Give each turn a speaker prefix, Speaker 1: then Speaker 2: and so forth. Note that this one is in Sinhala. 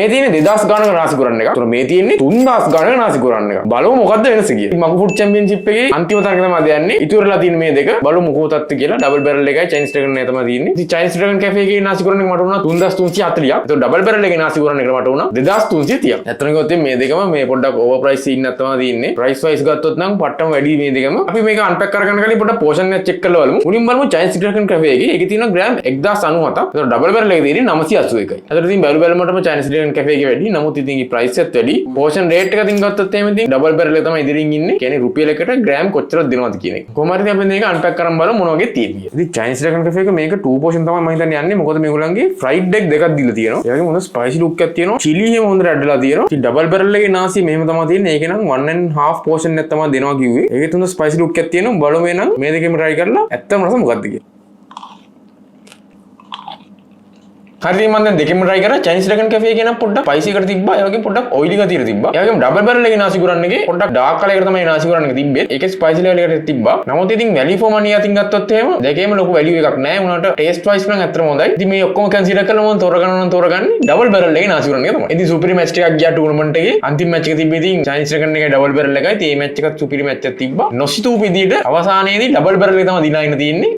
Speaker 1: මේ තියෙන්නේ 2000 ගානක නාසි ගොරන් එකක්. ඒතර මේ තියෙන්නේ 3000 ගානක නාසි ගොරන් එකක්. බලමු මොකද්ද වෙනස කියලා. මගු ෆුඩ් චැම්පියන්ෂිප් එකේ අන්තිම තරග තමයි අද යන්නේ. ඉතුරු වෙලා තියෙන මේ දෙක බලමු මොකෝ තත්ත්වය කියලා. ඩබල් බැරල් එකයි චයිනීස් ඩ්‍රැගන් එක තමයි තියෙන්නේ. ඉතින් චයිනීස් ඩ්‍රැගන් කැෆේ එකේ නාසි ගොරන් එක මට වුණා 3340ක්. ඒතර ඩබල් බැරල් එකේ නාසි ගොරන් එකට මට වුණා 2330ක්. ඇත්තටම කිව්වොත් මේ දෙකම මේ පොඩ්ඩක් ඕවර් ප්‍රයිස් සීන් එකක් තමයි තියෙන්නේ. ප්‍රයිස් වයිස් ගත්තොත් නම් පට්ටම වැඩි මේ දෙකම. අපි මේක අන්පැක් කරගන්න කලින් පොඩ්ඩක් පෝෂන් එක චෙක් කරලා බලමු. මුලින් බලමු චයිනීස් ඩ්‍රැගන් කැෆේ එකේ. ඒකේ තියෙනවා ග්‍රෑම් 1097ක්. ඒතර ඩබල් බැරල් එකේ තියෙන්නේ 981යි. ඒතර ඉතින් බැලු බැලමටම චයිනීස් ඩ්‍රැගන් කැෆේ එකේ වැඩි. නමුත් ඉතින් ප්‍රයිස් එකත් වැඩි. පෝෂන් රේට් එක ඉතින් ගත්තොත් එහෙම ඉතින් ඩබල් බැරල් එක තමයි ඉදිරියෙන් ඉන්නේ. කියන්නේ රුපියල් එකට ග්‍රෑම් කොච්චරක් දෙනවද කියන එක. කොහොම හරි ඉතින් අපි මේක අන්පැක් කරන් බලමු මොන වගේ තියෙන්නේ කියලා. ඉතින් චයිනීස් ඩ්‍රැගන් කැෆේ එක මේක 2 පෝෂන් තමයි මම හිතන්නේ යන්නේ. මොකද මේගොල්ලන්ගේ ෆ්‍රයිඩ් එග් දෙකක් දීලා තියෙනවා. ඒ වගේම හොඳ ස්පයිසි ලුක් එකක් තියෙනවා. චිලි එහෙම හොඳට ඇඩ් වෙලා තියෙනවා. ඉතින් ඩබල් බැරල් එකේ නාසි මෙහෙම තමයි තියෙන්නේ. ඒකේ නම් 1 and half portion එකක් තමයි දෙනවා කිව්වේ. ඒකේ හොඳ ස්පයිසි ලුක් එකක් තියෙනවා. බලමු එහෙනම් මේ දෙකෙම try කරලා ඇත්තම රස මොකක්ද කියලා. හරි, මම දැන් දෙකෙන්ම try කරා. චයිනීස් ඩ්‍රැගන් කැෆේ එකේ නම් පොඩ්ඩක් ස්පයිසි එකට තිබ්බා. ඒ වගේම පොඩ්ඩක් ඔයිලි ගතියට තිබ්බා. ඒ වගේම ඩබල් බැරල් එකේ නාසි ගොරන් එකේ පොඩ්ඩක් ඩාර්ක් කලර් එකට තමයි නාසි ගොරන් එක තිබ්බේ. ඒකේ ස්පයිසි ලෙවල් එකට තිබ්බා. නමුත් ඉතින් වැලියු ෆෝ මනි අතින් ගත්තොත් එහෙම දෙකේම ලොකු වැලියු එකක් නෑ. උනාට ටේස්ට් වයිස් නම් ඇත්තටම හොඳයි. ඉතින් මේ ඔක්කොම කන්සිඩර් කරලා මම තෝරගන්න නම් තෝරගන්නේ ඩබල් බැරල් එකේ නාසි ගොරන් එක තමයි. ඉතින් සුපිරි මැච් ටිකක් ගියා ටූර්නමන්ට් එකේ. අන්තිම මැච් එක තිබ්බේ ඉතින් චයිනීස් ඩ්‍රැගන් එකයි ඩබල් බැරල් එකයි. ඉතින් මේ මැච් එකත් සුපිරි මැච් එකක් තිබ්බා. නොසිතූ විදියට අවසානයේදී ඩබල් බැරල් එක තමයි දිනාගෙන තියෙන්නේ.